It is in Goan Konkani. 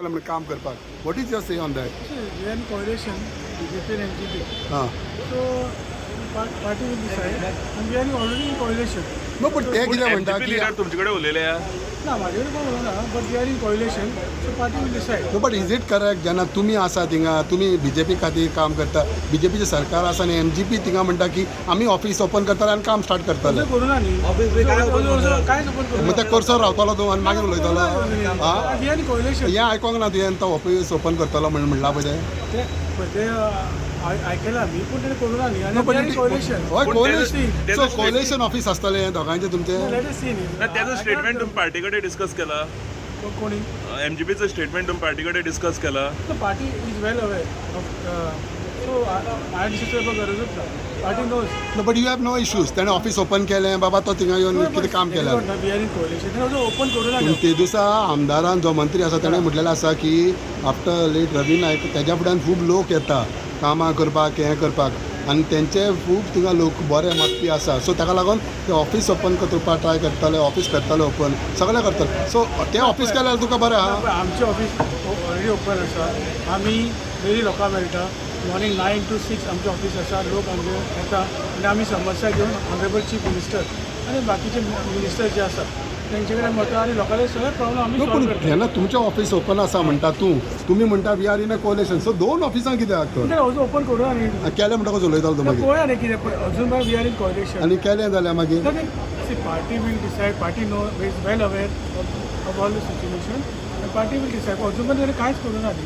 म्हणून काम करपाक. What is your say on that? We are in coalition, BJP and MGP. हां. So party will decide and we are already in coalition. No, पण ते कितें म्हणटा एमजीपी की लिडर तुमचे कडेन उलयले हा. ना, म्हाजे कडेन कोण उलोवना, but we are in coalition, so party will decide. No, but is it correct, जेन्ना तुमी आसा थिंगा, तुमी बीजेपी खातीर काम करता, बीजेपीचें सरकार आसा आनी एमजीपी थिंगा म्हणटा की आमी ऑफिस ओपन करतले आनी काम स्टार्ट करतले? अजून करूं ना न्ही. ऑफिस बी काय open अजून कांयच ओपन करूं. मग ते करसर रावतलो तूं आनी मागीर उलयतलो आं. We are in coalition. हें आयकोंक ना तुवें, तो ऑफिस ओपन करतलो म्हण म्हणलां पळय तें? ते पळय, ते आयकलां आमी, पूण तेणें करूं ना न्ही आनी we are in coalition. हय. पूण कोलेशन तेजो सो कोलेशन ऑफिस आसतलें दोगांयचें तुमचें? Let us सी न्ही. ना, तेजो स्टेटमेंट तुमी पार्टी कडेन डिस्कस केला? कोणी? एमजीपीचो स्टेटमेंट तुमी पार्टी कडेन डिस्कस केला? The party is well aware of, so हांवें डिस्कस करपाक गरजूच ना. Party knows. No, but you have no issues, तेणें ऑफिस ओपन केलें बाबा, तो थिंगा येवन कितें काम केलें? We are in coalition, तेणें अजून ओपन करूं ना. पूण ते दिसा आमदारान, जो मंत्री आसा, ताणें म्हटलेलें आसा की आफ्टर लेट रवी नायक तेज्या फुड्यान खूब लोक येता कामां करपाक, हें करपाक, आनी तेंचे खूब थिंगा लोक बरे मागपी आसा. सो ताका लागून ते ऑफिस ओपन करपाक ट्राय करताले, ऑफिस करताले ओपन, सगळें करताले. सो तें ऑफिस केल्यार तुका बरें आहा. आमचें ऑफिस ऑलरेडी ओपन आसा. आमी डेली लोकांक मेळटा. मॉर्निंग 9 to 6 आमचें ऑफिस आसा. लोक आमचे येता आनी आमी समस्या घेवन ऑनरेबल चीफ मिनिस्टर आनी बाकीचे मिनिस्टर जे आसा तेंचे कडेन वता आनी लोकांचे सगळे प्रॉब्लम आमी न्हू, सॉल्व पूण करता. जेन्ना तुमचें ऑफिस ओपन आसा म्हणटा तूं, तुमी म्हणटा we are in a coalition, so दोन ऑफिसां कित्याक तर? तें अजून ओपन करूं ना न्ही. केलें म्हणटकच उलयतालो तूं मागीर. पळोवया न्ही कितें पळय, अजून we are in coalition. आनी केलें जाल्यार मागीर? See, party will decide. Party know is well aware of all the situation. Party will decide. अजून पण ताणें कांयच करूं ना न्ही.